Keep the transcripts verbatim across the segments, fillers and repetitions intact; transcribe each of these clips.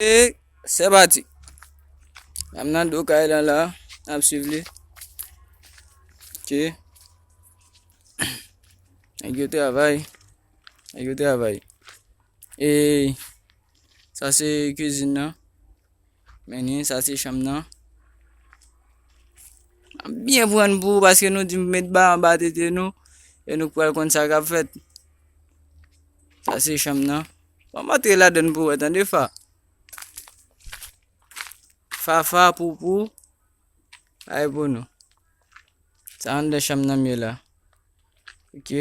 E se pati. N ap nan do kay lan la. N ap swiv li. Ok. Nèg yo travay. Nèg yo travay. E sa se kizin nan. Men ni, sa se chanm nan. N ap byen pran pou ou paske nou di m met ba anba tete nou. E nou pral konn sa k ap fèt. Sa se chanm nan. Ban m antre ladann pou ou wè, tande, Fa. Fafa, Poupou. Ay pou nou. Sa anndan chanm nan m ye la. Ok.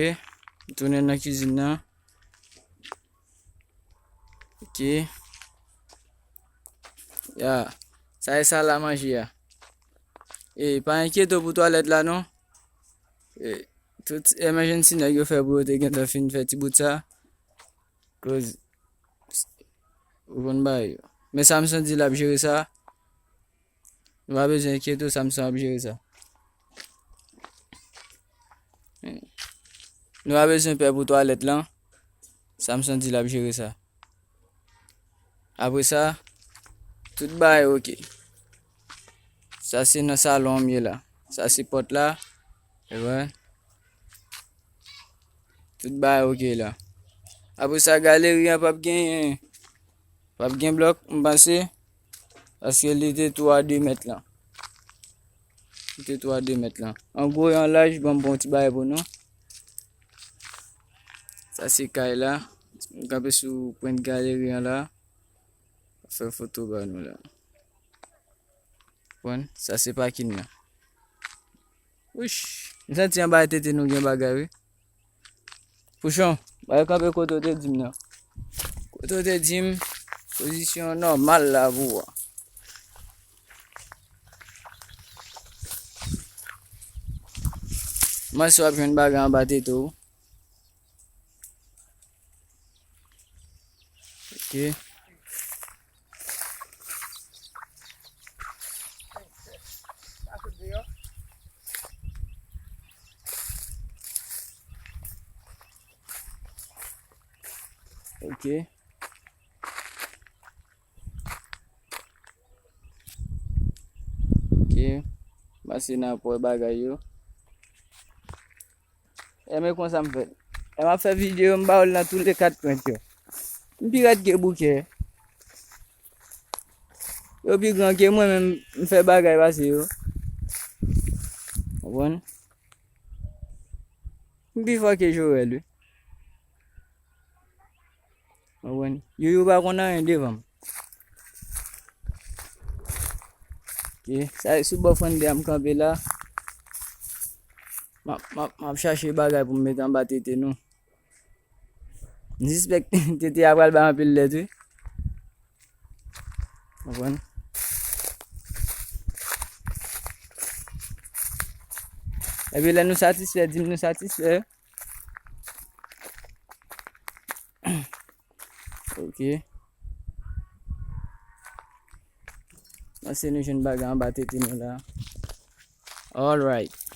M tounen nan kizin nan. Ok. Ya. Sa e sal a manje a. E pa enkyete w pou twalèt la non. E tout emergency nèg yo fè pou yo te gentan fin fè ti bout sa. Cause ou konn bagay yo. Men Samson di l ap jere sa. Nou pa bezwen enkyete w, Samson ap jere sa. Nou pa bezwen pè pou twalèt lan. Samson di l ap jere sa. Apre sa, tout bagay oke. Sa se nan salon m ye la. Sa se pòt la. Ou wè? Tout bagay oke la. Apre sa, galeri an p ap genyen. P ap gen blòk, m panse. Paske li te tou a de mèt lan. Li te tou a de mèt lan. An gwo e an laj, ban m pran yon ti bagay pou nou. Sa se kay la. M kanpe sou pwent galeri an la. Fè foto ba nou la. Konprann? Sa se pakin nan. Wouch! M santi anba tete nou gen bagay, wi. Pouchon, bay kanpe kote w te di m nan. Kote w te di m, pozisyon nòmal la pou ou a. Mwen si w ap jwenn bagay anba tete w. Ok. Ok. Ok. Pase nan pò bagay yo. E men konsa m fè. E m ap fè videyo, m ba w l nan tou le kat pwent yo. M pi rèd ke bouke. Yo pi gran ke mwen, men m fè bagay pase yo. Konprann? M pi fò ke Joel, wi. Konprann? Yoyo pa konn anyen devan m. Ok, sa e sou bò fwande a m kanpe la. M ap, m ap, m ap chache bagay pou m met anba tete nou. M sispèk tete a pral bay anpil lèt, wi. Konprann? Epi lè nou satisfè, di m nou satisfè. Ok. Panse nou jwenn bagay anba tete nou la. Alright.